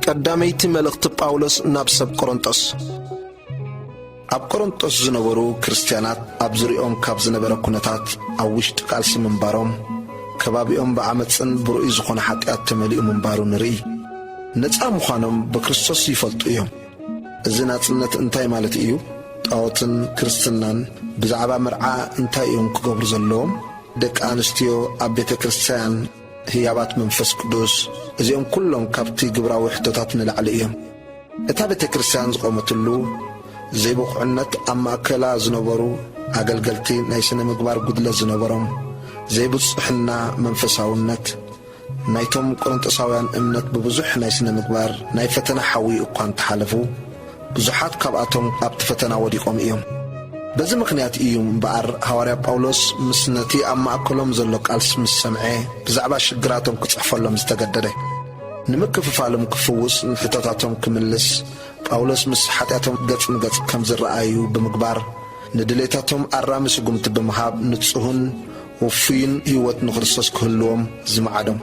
ቀዳመይቲ መልእኽቲ ጳውሎስ ናብ ሰብ ቆሮንጦስ። ኣብ ቆሮንጦስ ዝነበሩ ክርስትያናት ኣብ ዙርያኦም ካብ ዝነበረ ኩነታት፣ ኣብ ውሽጢ ቃልሲ ምንባሮም፣ ከባቢኦም ብዓመጽን ብርኡይ ዝኾነ ሓጢኣት ተመሊኡ ምንባሩ ንርኢ። ነጻ ምዃኖም ብክርስቶስ ይፈልጡ እዮም። እዚ ናጽነት እንታይ ማለት እዩ? ጣዖትን ክርስትናን ብዛዕባ መርዓ እንታይ እዮም ክገብሩ ዘለዎም? ደቂ ኣንስትዮ ኣብ ቤተ ክርስቲያን ህያባት መንፈስ ቅዱስ፣ እዚኦም ኩሎም ካብቲ ግብራዊ ሕቶታት ንላዕሊ እዮም። እታ ቤተ ክርስቲያን ዝቖመትሉ ዘይብቑዕነት፣ ኣብ ማእከላ ዝነበሩ ኣገልገልቲ ናይ ስነ ምግባር ጉድለት ዝነበሮም፣ ዘይብጽሕና መንፈሳውነት፣ ናይቶም ቆሮንጦሳውያን እምነት ብብዙሕ ናይ ስነ ምግባር ናይ ፈተና ሓዊ እኳ እንተሓለፉ፣ ብዙሓት ካብኣቶም ኣብቲ ፈተና ወዲቖም እዮም። በዚ ምኽንያት እዩ እምበኣር ሃዋርያ ጳውሎስ ምስ ነቲ ኣብ ማእከሎም ዘሎ ቃልሲ ምስ ሰምዐ ብዛዕባ ሽግራቶም ክጽሕፈሎም ዝተገደደ። ንምክፍፋሎም ክፍውስ፣ ንሕቶታቶም ክምልስ፣ ጳውሎስ ምስ ሓጢኣቶም ገጽ ንገጽ ከም ዝረኣዩ ብምግባር፣ ንድሌታቶም ኣራሚ ስጉምቲ ብምሃብ ንጹህን ውፉይን ህይወት ንክርስቶስ ክህልዎም ዝመዓዶም።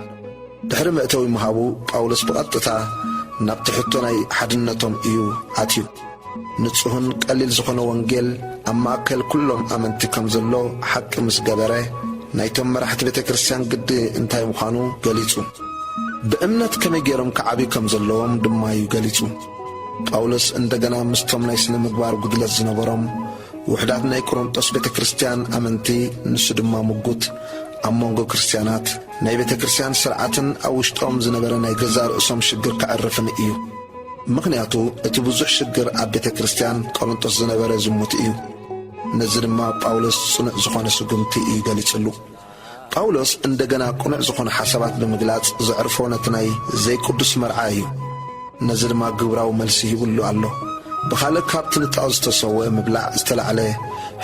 ድሕሪ መእተዊ ምሃቡ፣ ጳውሎስ ብቐጥታ ናብቲ ሕቶ ናይ ሓድነቶም እዩ ኣትዩ። ንጹህን ቀሊል ዝኾነ ወንጌል ኣብ ማእከል ኩሎም ኣመንቲ ከም ዘሎ ሓቂ ምስ ገበረ፣ ናይቶም መራሕቲ ቤተ ክርስቲያን ግዲ እንታይ ምዃኑ ገሊጹ። ብእምነት ከመይ ገይሮም ክዓብዩ ከም ዘለዎም ድማ እዩ ገሊጹ። ጳውሎስ እንደገና ምስቶም ናይ ስነ ምግባር ጉድለት ዝነበሮም ውሑዳት ናይ ቆሮንጦስ ቤተ ክርስቲያን ኣመንቲ፣ ንሱ ድማ ምጉት ኣብ መንጎ ክርስትያናት፣ ናይ ቤተ ክርስቲያን ስርዓትን ኣብ ውሽጦም ዝነበረ ናይ ገዛእ ርእሶም ሽግር ከዕርፍን እዩ። ምኽንያቱ እቲ ብዙሕ ሽግር ኣብ ቤተ ክርስቲያን ቆሮንጦስ ዝነበረ ዝሙት እዩ። ነዚ ድማ ጳውሎስ ጽኑዕ ዝኾነ ስጉምቲ እዩ ገሊጽሉ። ጳውሎስ እንደገና ቅኑዕ ዝኾነ ሓሳባት ብምግላጽ ዘዕርፎ ነቲ ናይ ዘይቅዱስ መርዓ እዩ። ነዚ ድማ ግብራዊ መልሲ ሂብሉ ኣሎ። ብኻልእ፣ ካብቲ ንጣዖት ዝተሰውአ ምብላዕ ዝተላዕለ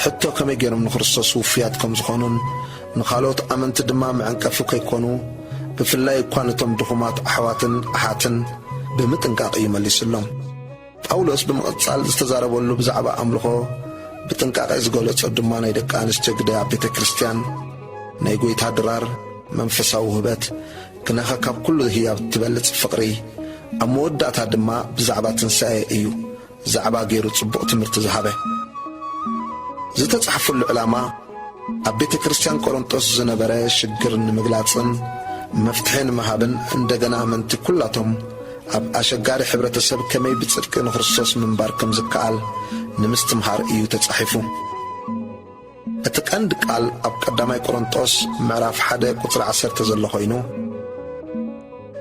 ሕቶ፣ ከመይ ገይሮም ንክርስቶስ ውፉያት ከም ዝኾኑን ንኻልኦት ኣመንቲ ድማ መዐንቀፊ ከይኮኑ፣ ብፍላይ እኳ ነቶም ድኹማት ኣሕዋትን ኣሓትን ብምጥንቃቕ እዩ መሊስሎም። ጳውሎስ ብምቕጻል ዝተዛረበሉ ብዛዕባ ኣምልኾ ብጥንቃቐ ዝገለጾ ድማ ናይ ደቂ ኣንስትዮ ግደ ኣብ ቤተ ክርስቲያን፣ ናይ ጐይታ ድራር፣ መንፈሳዊ ውህበት፣ ግናኸ ካብ ኩሉ ህያብ ትበልጽ ፍቕሪ፣ ኣብ መወዳእታ ድማ ብዛዕባ ትንሳኤ እዩ ዛዕባ ገይሩ ጽቡቕ ትምህርቲ ዝሃበ። ዝተጻሕፈሉ ዕላማ ኣብ ቤተ ክርስቲያን ቆሮንጦስ ዝነበረ ሽግር ንምግላጽን መፍትሒ ንምሃብን፣ እንደገና ኣመንቲ ኩላቶም ኣብ ኣሸጋሪ ሕብረተሰብ ከመይ ብጽድቂ ንክርስቶስ ምንባር ከም ዝከኣል ንምስትምሃር እዩ ተጻሒፉ። እቲ ቀንዲ ቃል ኣብ ቀዳማይ ቆሮንጦስ ምዕራፍ ሓደ ቁጽሪ ዓሰርተ ዘሎ ኮይኑ፣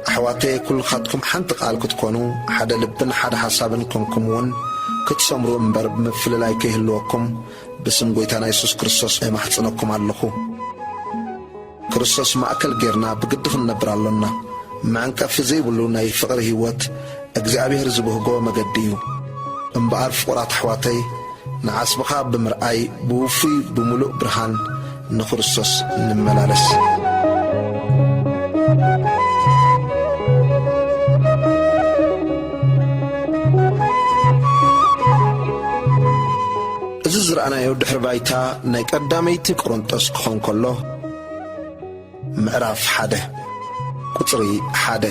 ኣሕዋተየ፣ ኩልኻትኩም ሓንቲ ቃል ክትኮኑ፣ ሓደ ልብን ሓደ ሓሳብን ኮንኩም እውን ክትሰምሩ እምበር፣ ብምፍልላይ ከይህልወኩም ብስም ጐይታና የሱስ ክርስቶስ እማሕጽነኩም ኣለኹ። ክርስቶስ ማእከል ጌርና ብግዲ ክንነብር ኣሎና። መዐንቀፊ ዘይብሉ ናይ ፍቕሪ ህይወት እግዚኣብሔር ዝብህጎ መገዲ እዩ። እምበኣር ፍቑራት ኣሕዋተይ፣ ንዓስብኻ ብምርኣይ ብውፉይ ብምሉእ ብርሃን ንክርስቶስ ንመላለስ። እዚ ዝረኣናዮ ድሕሪ ባይታ ናይ ቀዳመይቲ ቆሮንጦስ ክኾን ከሎ፣ ምዕራፍ ሓደ ቁጽሪ ሓደ።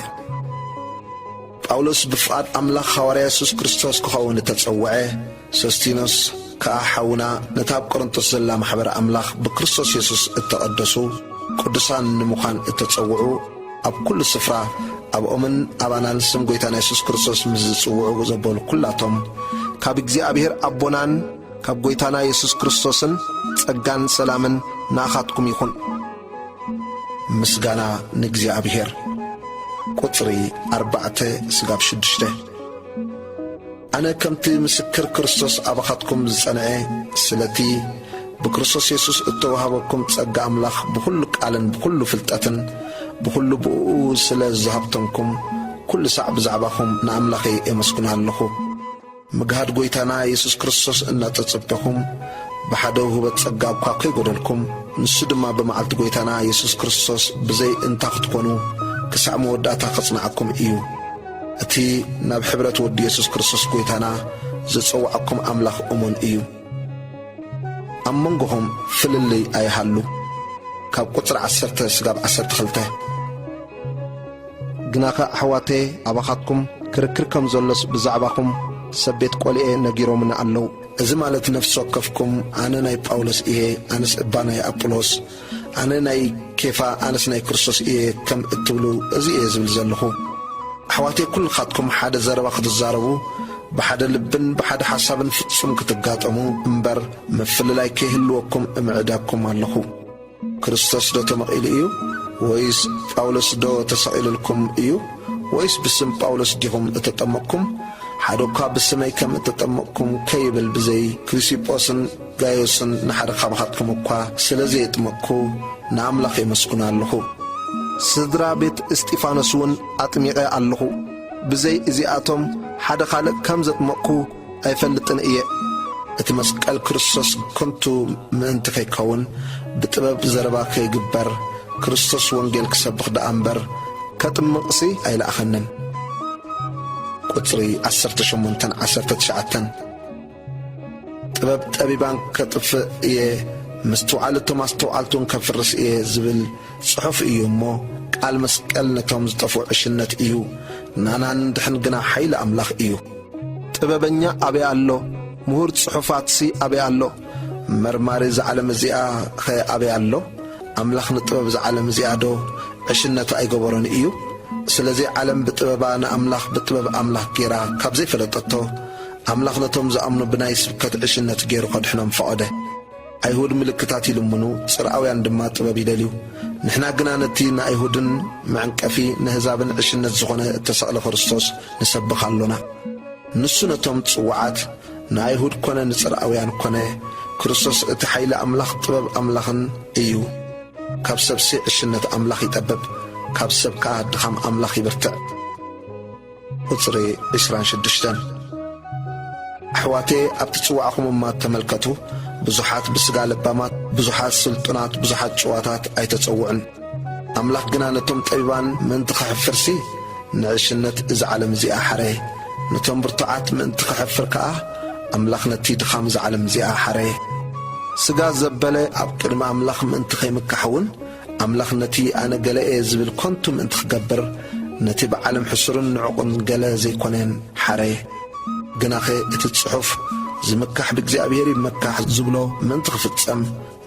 ጳውሎስ ብፍቓድ ኣምላኽ ሃዋርያ የሱስ ክርስቶስ ክኸውን እተጸውዐ፣ ሶስቲኖስ ከኣ ሓውና፣ ነታ ኣብ ቆሮንቶስ ዘላ ማሕበር ኣምላኽ ብክርስቶስ የሱስ እተቐደሱ ቅዱሳን ንምዃን እተጸውዑ፣ ኣብ ኩሉ ስፍራ ኣብኦምን ኣባናን ስም ጐይታና የሱስ ክርስቶስ ምስ ዝጽውዑ ዘበሉ ኩላቶም፣ ካብ እግዚኣብሔር ኣቦናን ካብ ጐይታና የሱስ ክርስቶስን ጸጋን ሰላምን ንኣኻትኩም ይኹን። ምስጋና ንእግዚኣብሔር። ቁጽሪ ኣርባዕተ ስጋብ ሽዱሽተ። ኣነ ከምቲ ምስክር ክርስቶስ ኣባኻትኩም ዝጸንዐ፣ ስለቲ ብክርስቶስ የሱስ እተዋህበኩም ጸጋ ኣምላኽ ብኹሉ ቃልን ብኹሉ ፍልጠትን ብኹሉ ብእኡ ስለ ዝሃብተምኩም፣ ኩሉ ሳዕ ብዛዕባኹም ንኣምላኸይ ኤመስግኖ ኣለኹ። ምግሃድ ጐይታና የሱስ ክርስቶስ እናተጸበኹም፣ ብሓደ ውህበት ጸጋ እኳ ከይጐደልኩም፣ ንሱ ድማ ብመዓልቲ ጐይታና የሱስ ክርስቶስ ብዘይ እንታ ክትኮኑ፣ ክሳዕ መወዳእታ ኸጽንዓኩም እዩ። እቲ ናብ ሕብረት ወዱ የሱስ ክርስቶስ ጐይታና ዝጸውዓኩም ኣምላኽ እሙን እዩ። ኣብ መንጎኹም ፍልልይ ኣይሃሉ። ካብ ቁጽሪ ዓሰርተ ስጋብ ዓሰርተ ክልተ። ግናኸ ኣሕዋተየ፣ ኣባኻትኩም ክርክር ከም ዘሎስ ብዛዕባኹም ሰብ ቤት ቆልኤ ነጊሮምኒ ኣለዉ። እዚ ማለት ነፍሲ ወከፍኩም፣ ኣነ ናይ ጳውሎስ እየ፣ ኣነስ እባ ናይ ኣጵሎስ፣ ኣነ ናይ ኬፋ፣ ኣነስ ናይ ክርስቶስ እየ ከም እትብሉ፣ እዚ እየ ዝብል ዘለኹ። ኣሕዋተይ፣ ኩልኻትኩም ሓደ ዘረባ ክትዛረቡ፣ ብሓደ ልብን ብሓደ ሓሳብን ፍጹም ክትጋጠሙ እምበር፣ ምፍልላይ ከይህልወኩም እምዕዳኩም ኣለኹ። ክርስቶስ ዶ ተመቒሉ እዩ? ወይስ ጳውሎስ ዶ ተሰቒሉልኩም እዩ? ወይስ ብስም ጳውሎስ ዲኹም እተጠመቕኩም? ሓደ እኳ ብስመይ ከም እተጠመቕኩም ከይብል ብዘይ ክሪሲጶስን ጋዮስን ንሓደ ካብኻትኩም እኳ ስለ ዘየጥመቕኩ ንኣምላኽ የመስግኖ ኣለኹ። ስድራ ቤት እስጢፋኖስ እውን ኣጥሚቐ ኣለኹ። ብዘይ እዚኣቶም ሓደ ካልእ ከም ዘጥመቕኩ ኣይፈልጥን እየ። እቲ መስቀል ክርስቶስ ከንቱ ምእንቲ ከይከውን፣ ብጥበብ ዘረባ ከይግበር፣ ክርስቶስ ወንጌል ክሰብኽ ደኣ እምበር፣ ከጥምቕሲ ኣይለኣኸንን። ቁጽሪ ዓሰርተ ሸሞንተን ዓሰርተ ትሽዓተን። ጥበብ ጠቢባን ከጥፍእ እየ፣ ምስትውዓል እቶም ኣስተውዓልቱን ከፍርስ እየ ዝብል ጽሑፍ እዩ እሞ፣ ቃል መስቀል ነቶም ዝጠፍኡ ዕሽነት እዩ፣ ናና ንድሕን ግና ሓይሊ ኣምላኽ እዩ። ጥበበኛ ኣበይ ኣሎ? ምሁር ጽሑፋትሲ ኣበይ ኣሎ? መርማሪ እዛ ዓለም እዚኣኸ ኣበይ ኣሎ? ኣምላኽ ንጥበብ እዛ ዓለም እዚኣ ዶ ዕሽነት ኣይገበሮን እዩ? ስለዚ ዓለም ብጥበባ ንኣምላኽ ብጥበብ ኣምላኽ ጌራ ካብ ዘይፈለጠቶ፣ ኣምላኽ ነቶም ዝኣምኑ ብናይ ስብከት ዕሽነት ጌሩ ከድሕኖም ፈቐደ። ኣይሁድ ምልክታት ይልምኑ፣ ጽርኣውያን ድማ ጥበብ ይደልዩ። ንሕና ግና ነቲ ንኣይሁድን መዕንቀፊ ንህዛብን ዕሽነት ዝኾነ እተሰቕለ ክርስቶስ ንሰብኽ ኣሎና። ንሱ ነቶም ጽዋዓት ንኣይሁድ ኮነ ንጽርኣውያን ኮነ፣ ክርስቶስ እቲ ሓይሊ ኣምላኽ ጥበብ ኣምላኽን እዩ። ካብ ሰብሲ ዕሽነት ኣምላኽ ይጠብብ፣ ካብ ሰብ ከኣ ድኻም ኣምላኽ ይብርትዕ። ቁጽሪ ዕስራን ሽዱሽተን። ኣሕዋቴ፣ ኣብቲ ጽዋዕኹም እማ ተመልከቱ። ብዙሓት ብስጋ ለባማት፣ ብዙሓት ስልጡናት፣ ብዙሓት ጭዋታት ኣይተጸውዑን። ኣምላኽ ግና ነቶም ጠቢባን ምእንቲ ኸሕፍርሲ፣ ንዕሽነት እዛ ዓለም እዚኣ ሓረየ። ነቶም ብርቱዓት ምእንቲ ኸሕፍር ከኣ፣ ኣምላኽ ነቲ ድኻም እዛ ዓለም እዚኣ ሓረየ። ስጋ ዘበለ ኣብ ቅድሚ ኣምላኽ ምእንቲ ኸይምካሕ እውን፣ ኣምላኽ ነቲ ኣነ ገለ እየ ዝብል ከንቱ ምእንቲ ክገብር፣ ነቲ ብዓለም ሕሱርን ንዑቕን ገለ ዘይኮነን ሓረየ። ግናኸ እቲ ጽሑፍ፣ "ዝምካሕ ብእግዚኣብሔር ይመካሕ" ዝብሎ ምእንቲ ክፍጸም፣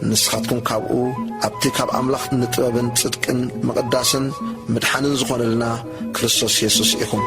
ንስኻትኩም ካብኡ፣ ኣብቲ ካብ ኣምላኽ ንጥበብን ጽድቅን ምቕዳስን ምድሓንን ዝኾነልና ክርስቶስ የሱስ ኢኹም።